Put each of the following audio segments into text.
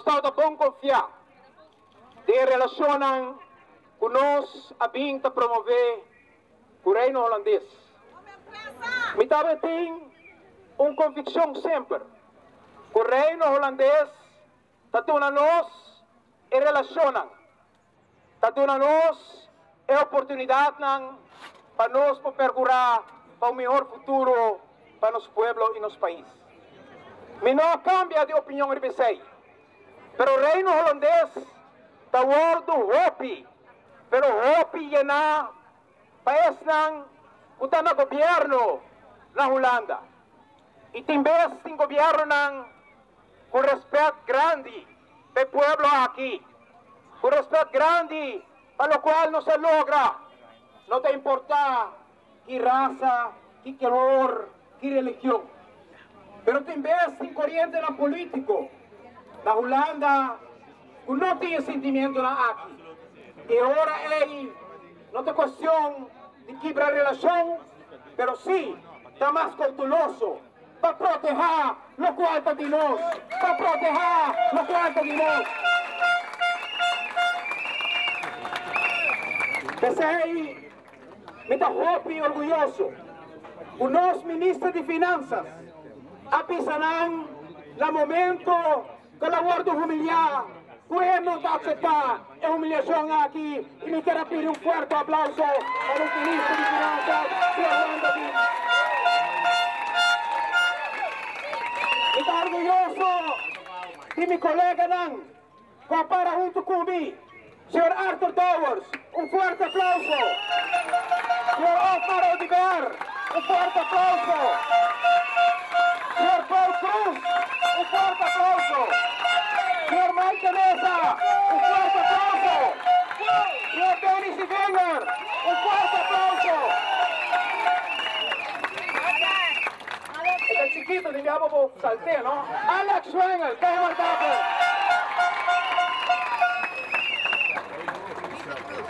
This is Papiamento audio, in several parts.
tabata bon konfiá den e relashonnan ku nos a bin ta promové ku Reino Holandes. Mi tabatin un konvikshon semper ku Reino Holandes ta duna nos e relashonnan, ta duna nos e oportunidatnan pa nos por perkurá pa un mihor futuro pa nos pueblo i nos pais. Mi no a kambia di opinion riba esei, pero Reino Holandes ta wòrdu hopi, pero hopi yená pa esnan ku ta na gobièrnu na Hulanda. I tin bes tin gobièrnunan ku rèspèt grandi pa e pueblo aki, ku rèspèt grandi pa lokual nos a logra, no ta importá ki rasa, ki kelor, ki religion. Pero tin bes tin korientenan polítiko na Hulanda ku no tin e sentimientonan aki. E ora ei no ta kuestion di kibra relashon, pero sí ta mas kouteloso pa protehá lokual ta di nos, pa protehá lokual ta di nos. P'esei mi ta hopi orguyoso ku nos Minister di Finansas a bisa nan na momento ku el a wòrdu humiliá ku e no ta akseptá e humiliashon aki i mi kier a pidi un fuerte aplauso pa nos Minister di Finansas, señor Juan David. Mi ta orguyoso di mi koleganan ku a para huntu ku mi, señor Arthur Dowers, un fuerte aplauso, señor Otmar Oduber, un fuerte aplauso, señor Paul Croes, un fuerte aplauso, señor Mike de Meza, un fuerte aplauso, señor Benny Sivinger, un fuerte aplauso. E ta chikito, tin bia bo por salt'é, no? Alex Schwengle, Kamer Dapper.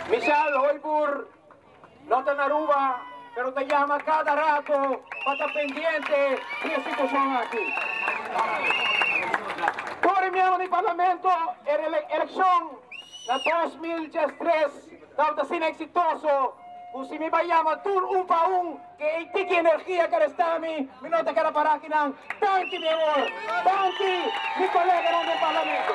Michelle Hooyboer no ta na Aruba, pero ta yama cada rato pa ta pendiente di e situacion aki. Tur e miembro di Parlamento e eleccion na 2013 tabata asina exitoso cu si mi bay yama tur un pa un, Ke ei tiki energia ke resta mi, mi no ta keda para akinan. Danki mi amor, danki mi koleganan den Parlamento.